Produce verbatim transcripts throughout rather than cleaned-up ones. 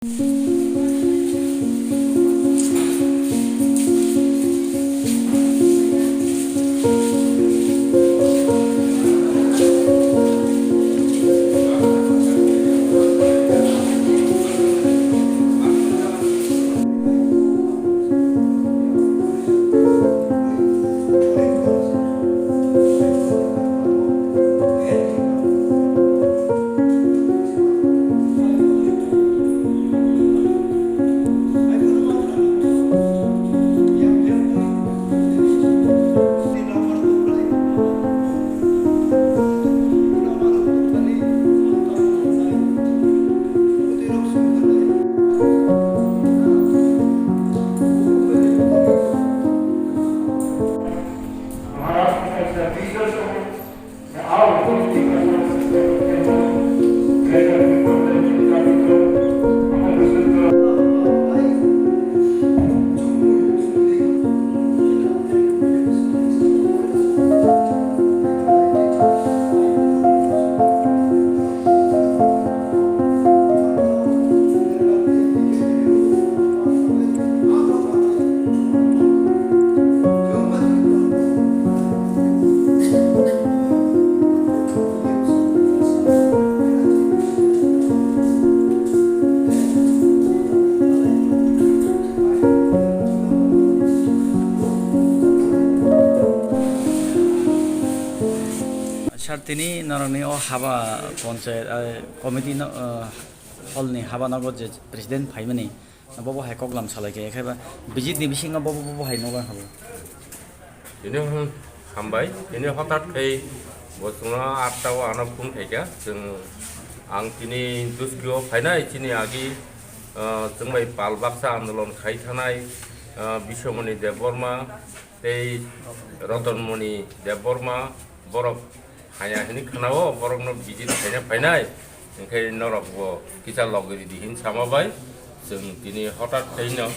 Sir, tini norokni o haba ponchayat, eh, committee no, eh, hall ni haba nogo je president phaimani, bobo hai koklam salai khe, khe ba visit ni bisingo bobo, bobo hai nogo habo. Tini hwn hambai, tini hothat khai bo chwngno atta o ano phone khaikha, chwng ang tini Duski o phainai, chini agi, ah, chwng bai pal baksa andolon khai thanai, ah, Biswamoni Debbarma tei Ratanmoni Debbarma borok haya hini khwnao, borokno visit khaina phainai, hwnkhe norok bo kisa logri di hin sama bai, chwng tini hothat khaino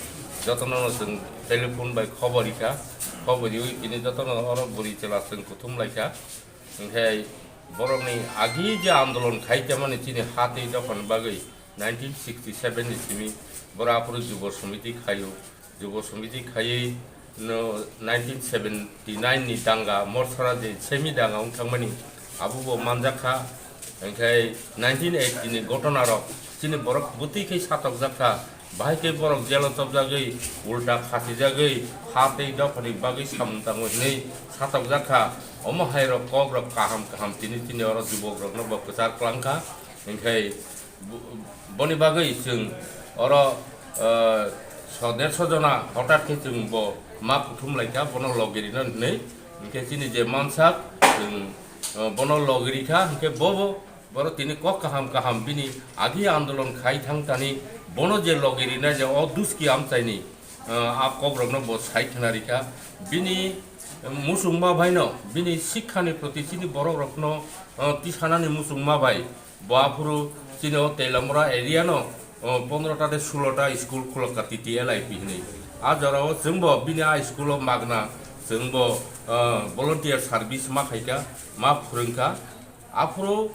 jotono no chwng telephone bai khobor rikha, khobor riwi tini jotono oro bwrwi chwla chwng kuthum laikha, hwnkhe borokni agi je andolon khai tamani chini ha tei dophani bagwi nineteen sixty seven ni simi borok aphuru Jubo Samiti khaio. Jubo Samiti khaiwi no nineteen seventy nine ni danga, Morsara je semi danga wng thangmani, abo bo manjak kha. Hwnkhe nineteen eighty ni ghotona rok chini borok bwtwi khe satokjak kha, bahai khe borok jelo chopjagwi, ulta khachijagwi, ha tei dophani bagwi samung tango hinwi satokjak kha. Omo hai rok kok rok kaham kaham tini tini oro jubok rokno bo kwchar klang kha. Hwnkhe Bo-, boni bagwi chwng oro, ah, so derso jona hothat khe chwng bo ma kuthum laikha, bono logirino hinwi. Hinkhe chini je mansak, chwng, ah, bono logirikha, hinkhe bo, bo, boro tini kok kaham kaham bini agi andolon khai thang thani, bono je logirinai je o Duski amchaini, ah, a kokrokno bo sai khna rikha. Bini muchungma baino, bini sikhani proti chini borokrokno, ah, tisanani muchungma bai, Bo aphuru chini o Teilamura area no, o, pondro ta tei sulo ta school khulok ka T T L I P hinwi. A jora o chwng bo bini a school o magna chwng bo, o, volunteer service ma khai kha, ma phwrwng kha. Aphuru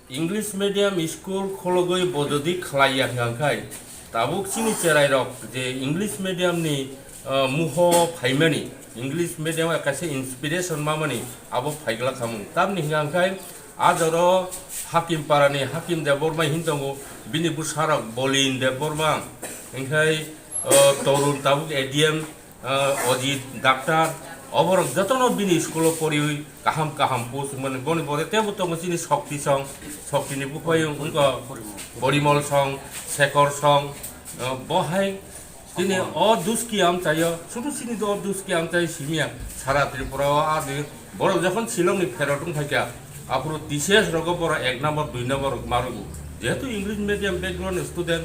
English medium school khologwi bo jodi khlai ya hwnkha khai, tabuk chini cherai rok je English medium ni, o, muho phaimani, English medium o kaisa inspiration mamani abo phaiglak khamung. Tamni hwnkha khai, A jora o Hakim Parani Hakim Debbarma hin tongo, bini bwsarok Bolin Debbarma, hwnkhe, o, Torun tabuk A D M, o, Ojit Doctor, oborok jotono bini school o poriwi kaham kaham post mani boni bore tebo tongo chini Shokti song, Shokti ni buphayung wngkha Porimol song, Shekhor song, o, bo hai Chini o Duski amchaio, sudu chini o Duski amchai simiya, sara Tripura o adi, borok jokhon Shillong ni pherot wng phaikha, aphuru T C S rogo borok ek number, dui number rok marugo. Jehetu English medium background student,